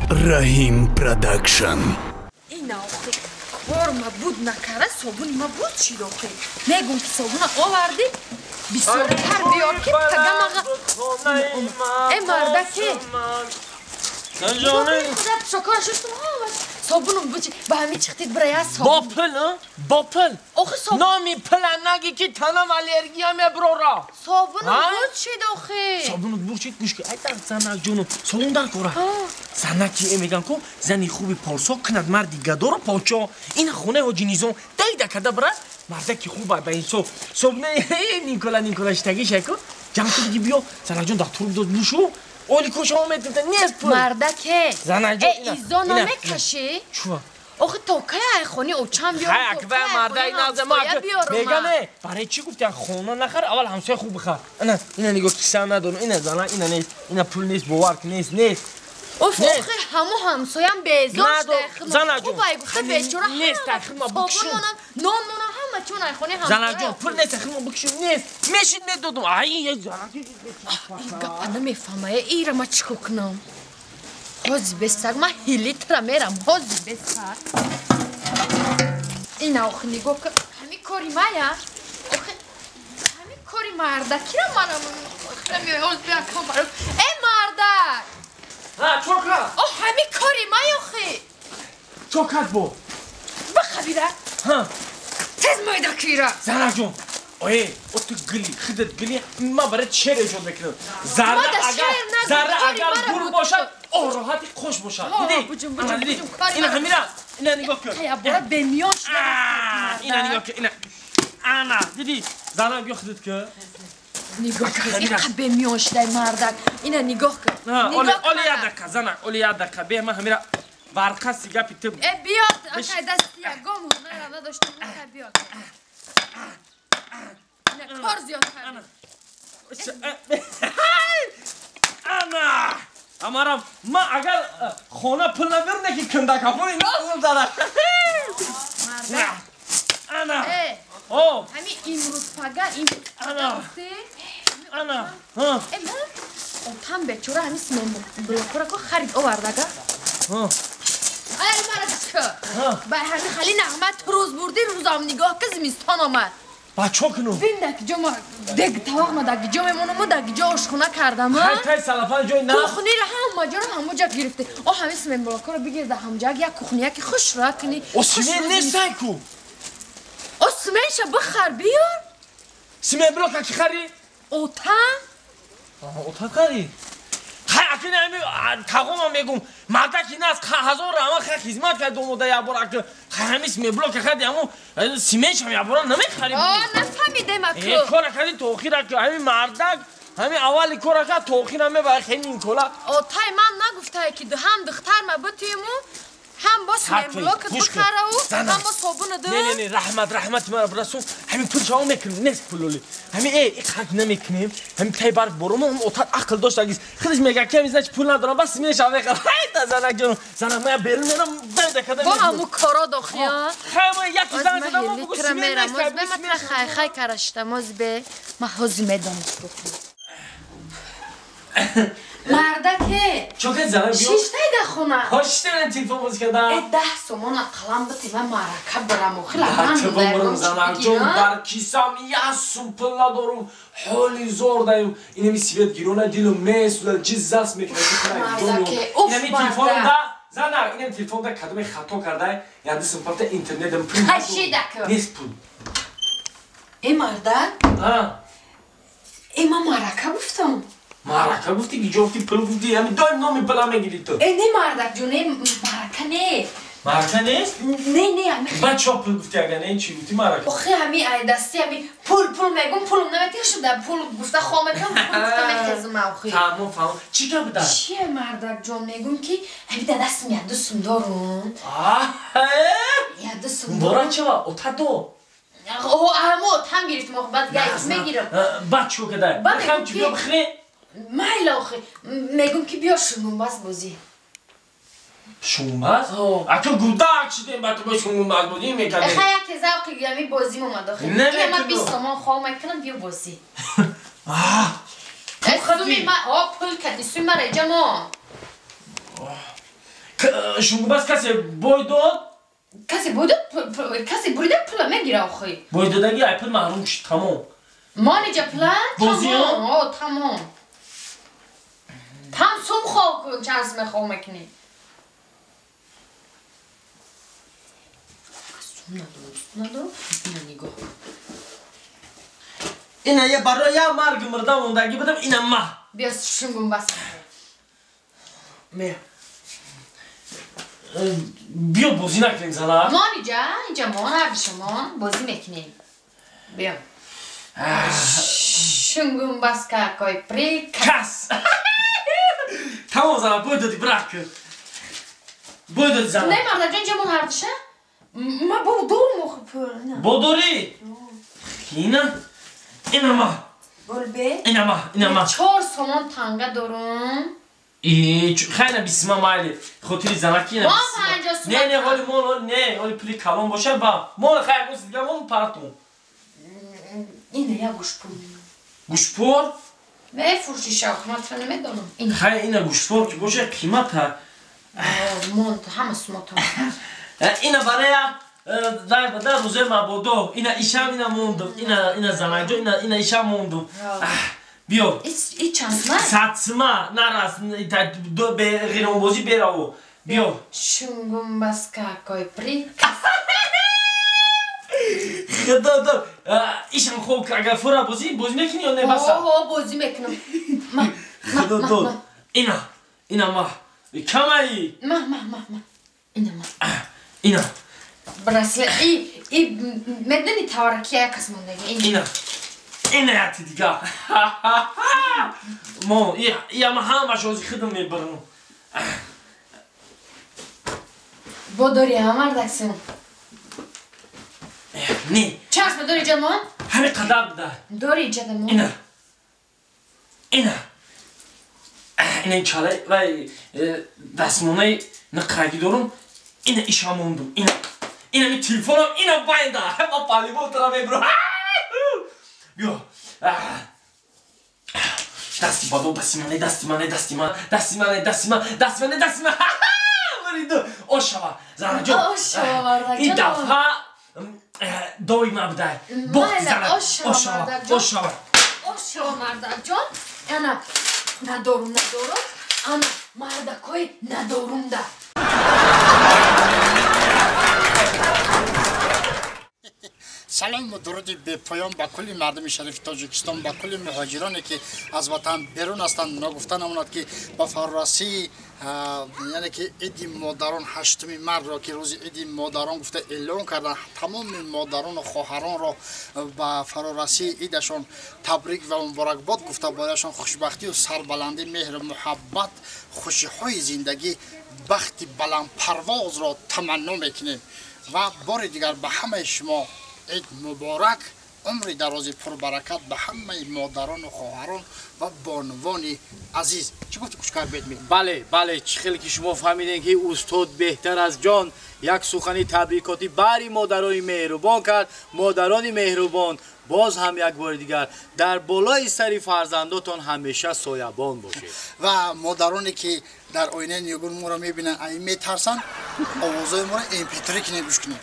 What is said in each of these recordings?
Раҳим Продакшн. Ина охи кор ма буд накара, собуни ма буд шид охи. Мегум ки собуна оварди, бисёртар биёр ки тагамаға. Э мардаке. Шокар шуштум ҳамаш. Собунум бучи ба ҳами чиқтид бира я собун. Бо пул, бо пул. Охи собун. Номи пула наги ки танам аллергия меброра. Собунум буд шид охи. Собунут буд шид гӯш ки ай дар занак ҷону собун дар кора. Занаки э меган ку зани хуби порсо кунад марди гадоро подшо. Ин хонаи ҳоҷи Низом дайда карда бира мардаки хуба ба инсоф. Собунаи Никола Никола штагиша ку ҷамъ куди биё занакҷон дар турб дод бушу. Оли коша омед нест пул. Мардаке. Занакҷон. Э изо намекашӣ? Чува? Охи то кай ай хони очам биёрам? Хай акба мардай наза ма мегам э барои чӣ гуфти хона нахар аввал ҳамсоя хуб бихар. Ана ина нигоҳ киса надорам, ина зана ина нест, ина пул нест, бовар ки нест, нест. Оф охи ҳаму ҳамсоям безор шуда. Занаҷон. Хуб ай гуфта бечора нест, ахи ма бикшум. Собун монам, нон монам, ҳама чун ай хони ҳамсоя. Занаҷон пул нест, ахи ма бикшум нест. Мешид медодум. Ай занаҷон. Ин гапа намефаҳма, ира ма чӣ кор кунам? Ҳози бесар, ман ҳилитра мерам, ҳози бесар. Ина охи нигоҳ кун, ҳами кори мая? Охи ҳами кори мардакира манам. Ҳоз бия кам баро. Э мардак! Ҳа, чо кард? О ҳами кори май охи. Чо кард бо? Бихабира. Ҳа. Тез майда кира. Занаҷон. Ое, о ту гили, худат гили, ман барои шеър эҷод мекунам. Зарра агар, зарра агар гур бошад, о роҳати хуш бошад. Диди? Буҷум, буҷум, ина ҳамира, ина нигоҳ кун. Бора бемиён шуда. Ина нигоҳ кун, ина. Ана, диди? Зана биё худат кун. Нигоҳ кун, иқа бемиён шудай мардак. Ина нигоҳ кун. Оли як дақиқа, зана, оли як дақиқа. Бе ман ҳамира барқаси гапи ту. Э биё, акай дасти ягон ҳунарам надоштам, акай биё. Кор зиёд кард. Ана! Амарам, ман агар хона пул набирам, ки кандакафони назм зада. Ана! О! Ҳами имрӯз пага, имрӯз пага гуфтӣ? Ана! Э, ман отам бечора ҳами симон-блокора ко харид овардага. Ай, мара чӣ? Ба ҳами хали нағма ту рӯз бурдӣ, рӯзам нигоҳ ки зимистон омад. Ба чо кунум? Бин даки ҷо ма дег тавақ ма даки ҷо мемонам, даки ҷо ошхона кардам. Хай тай салафан ҷой на. Кухниро ҳама ҷоро ҳама ҷо гирифти. О ҳами симон-блокоро бигир да ҳамҷа як кухния ки хуш ра кунӣ. О симон нестай ку. О симонша бихар биёр. Симон-блока ки хари? Ота. Ота хари. Хай акин ҳами тағома мегум. Мардаки нас ҳазор рама хай хизмат кард омода як бор ак хай ҳами симон-блока хари аммо симоншам як бора намехари. О нафаҳмидем аку. Э кора кардӣ то охир ак ҳами мардак ҳами аввали кора кард то охир ҳаме ба хеле Никола. Отай ман нагуфтае ки ҳам духтар ма бутиму ҳам бо симон-блока бихараву ҳам бо собуна ду. Не не не раҳмат раҳмати мара бирасон ҳамин пул шаво мекунем нест пулоли. Ҳамин э иқак намекунем ҳамин тай барф борум ҳам отат ақл дошт агиз худаш мега ки ҳамин значит пул надорам бас симон шава мехарам. Ҳайда занак ҷонум занак мая берун мерам беда када. Бо ҳаму коро дохия. Хай ма як занг задам мо бугу симон нест. Моз бе ма хай хай карашта моз бе ма ҳози медонам. Мардаке! Чо кардӣ занак биё? Шиштай да хона. Ҳо шиштай ман телефон бозӣ кардам. Э 10 сомон ақаллан бите ман маърака бирам охи лабам. Бирам занакҷон дар кисам як сум пул надорум. Ҳоли зор даем. Инами свет гирона дилум месӯзад чиз заст мекунад. Мардаке, уф инами телефонда занак инами телефонда кадоме хато кардай як сум папта интернетам пул. Хашидаку. Нест пул. Э мардак? Ҳа. Э ман маърака гуфтам. Маърака гуфти ки ҷо гуфти пул гуфти ҳами доим номи пула мегири ту. Э не мардак ҷон, не маърака не. Маърака нест? Не не ҳами. Баъд чо пул гуфти ага не чӣ гуфти маърака? Охи ҳами ай дасти ҳами пул пул мегум пулум наметиҳ шуда пул гуфта хом мекунам пул гуфта мехезам охи. Фаҳмом фаҳмом. Чӣ гап буда? Чие мардак ҷон мегум ки ҳами да дастам як ду сум дорум. Як ду сум. Бора чава ота до. О ҳамо отам гирифтам охи баъд гайт мегирам. Баъд чӣ кадай? Баъд чӣ биё бихӯре? Майла охи мегум ки биё шунгумбаз бозӣ. Шунгумбаз? Ака гудак шидем ба ту бо шунгумбаз бозӣ мекардем. Хай яке завқи ами бозим омад охи. Ина ман 20 сомон хом мекунам биё бозӣ. Суми ма о пул кади суми мара иҷа мо. Шунгубас касе бой дод? Касе бой дод, касе бурида пула мегира охи. Бой додаги ай пул маҳрум шуд, тамом. Мон иҷа пула? Тамом, о, тамом. Там сум хов кун, чанд сум хов мекунӣ. Сум надорам, сум надорам. Ина нигоҳ. Ина я барои я марги мурда мондагӣ будам, ина ма. Биё шунгумбас. Ме. Биё бозӣ накунем зана. Мон иҷа, иҷа мон, ҳарди мон бозӣ мекунем. Биё. Шунгумбас какой приказ. Тамом зана, бой доди, брак. Бой доди зана. Не, мардаҷон, иҷа мон ҳардиша? Ма бо дорум охи пул. Бо дорӣ? Ина? Ина ма. Болбе? Ина ма, ина ма. 4 сомон танга дорум. Хайна бисма майли. Хотири занаки ина бисма. Не, не, ҳоли мол, не, ҳоли пули калон боша ба. Мол хай гӯс дига мол партум. Ина я гӯшпур. Гӯшпур? Мефурӯшиша, охи ман тра намедонам. Хай ина гӯшпур ки боша қимата. Мон ҳама сумота. Ина барая дай бада рӯзе мабодо. Ина ишам ина мондум. Ина ина занаҷо ина ина ишам мондум. Биё. И чанд сма? 100 сма нарас бе ғиромбозӣ бераво. Биё. Шунгумбас какой приказ. Худо дор. Ишам хоб агар фура бозӣ бозӣ мекунӣ ё не баса? О, бозӣ мекунам. Ма. Худо дор. Ина. Ина ма. Камаи. Ма, ма, ма, ма. Ина ма. Ина. Браслет. И медони тавараки як кас мондаги. Ина. Ина яти дига. Мо, я ма ҳамаш ози худам мебарам. Бо дори ҳамардаксим. Не. Чанд сма дори ҷамон? Ҳамин қадар буда. Дори ҷадамон? Ина. Ина. Ина чалай вай дастмонаи нақраги дорум. Ина иша мондум. Ина. Ина ми телефонам, ина байнда. Ма палибол тара мебурам. Биё. Дасти бадо, дасти мане, дасти мане, дасти ман, дасти мане, дасти ман, дасти мане, дасти ман. Буриду. Ошава, занаҷон. Ошава, мардаҷон. Ин дафъа доима будай. Бохти зана. Ошава, ошава. Ошава, мардаҷон. Ана надорум, надорум. Ана мардакои надорумда. Салом ва дуруди бепоён ба кулли мардуми шарифи Тоҷикистон, ба кулли муҳоҷироне ки аз ватан берун ҳастанд. Ногуфта намонад ки ба фарорасии яъне ки иди модарон 8 мартро ки рӯзи иди модарон гуфта эълон карданд, тамоми модарону хоҳаронро ба фарорасии идашон табрик ва муборакбод гуфта, барояшон хушбахтию сарбаландӣ, меҳру муҳаббат, хушиҳои зиндагӣ, бахти баландпарвозро таманно мекунем ва бори дигар ба ҳамаи шумо ид муборак, умри дарози пурбаракат ба ҳамаи модарону хоҳарон ва бонувони азиз. Чӣ гуфти кучкар бедми? Бале, бале, чӣ хеле ки шумо фаҳмидем ки устод беҳтар аз ҷон як сухани табрикотӣ бари модарони меҳрубон кард. Модарони меҳрубон, боз ҳам як бори дигар дар болои сари фарзандотон ҳамеша соябон бошед. Ва модароне ки дар оинаи нигун моро мебинанд, ай метарсанд, овозҳои моро mp3 кинед, гӯш кунед.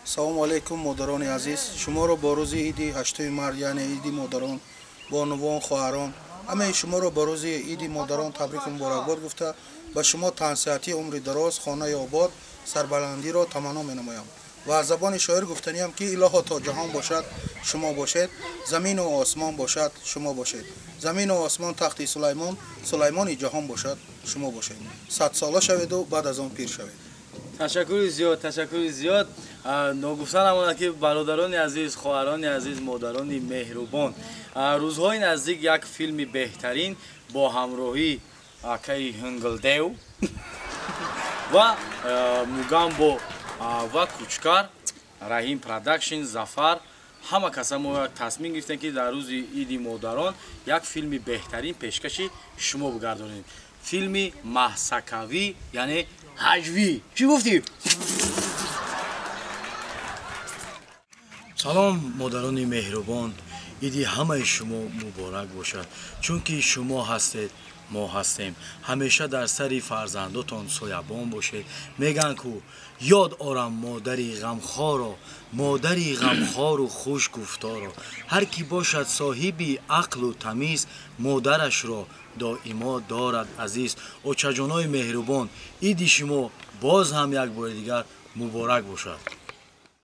Салому алайкум, модарони азиз. Шуморо бо рӯзи иди 8 март, яъне иди модарон, бонувон, хоҳарон, ҳамаи шуморо бо рӯзи иди модарон табрику муборакбод гуфта, ба шумо тансиҳатӣ, умри дароз, хонаи обод, сарбаландиро таманно менамоям. Ва аз забони шоир гуфтаниям ки илоҳо то ҷаҳон бошад, шумо бошед, замину осмон бошад, шумо бошед. Замину осмон тахти Сулаймон, Сулаймони ҷаҳон бошад, шумо бошед. 100 сола шаведу баъд аз он пир шавед. Ташаккури зиёд, ташаккури зиёд. Ногуфта намонад ки бародарони азиз, хоҳарони азиз, модарони меҳрубон, рӯзҳои наздик як филми беҳтарин бо ҳамроҳии акаи Ҳинглдев ва Мугамбо ва Кучкар, Раҳим Продакшн, Зафар, ҳама каса мо тасмим гирифтем ки дар рӯзи иди модарон як филми беҳтарин пешкаши шумо бигардонем. Филми маҳсакавӣ, яъне ҳаҷвӣ. Чӣ гуфтӣ? Салом, модарони меҳрубон. Иди ҳамаи шумо муборак бошад, чунки шумо ҳастед, мо ҳастем. Ҳамеша дар сари фарзандотон соябон бошед. Мегӯянд ку ёд орам модари ғамхоро, модари ғамхору хушгуфторо. Ҳар кӣ бошад соҳиби ақлу тамиз, модарашро доимо дорад азиз. Очаҷонои меҳрубон, иди шумо боз ҳам як бори дигар муборак бошад.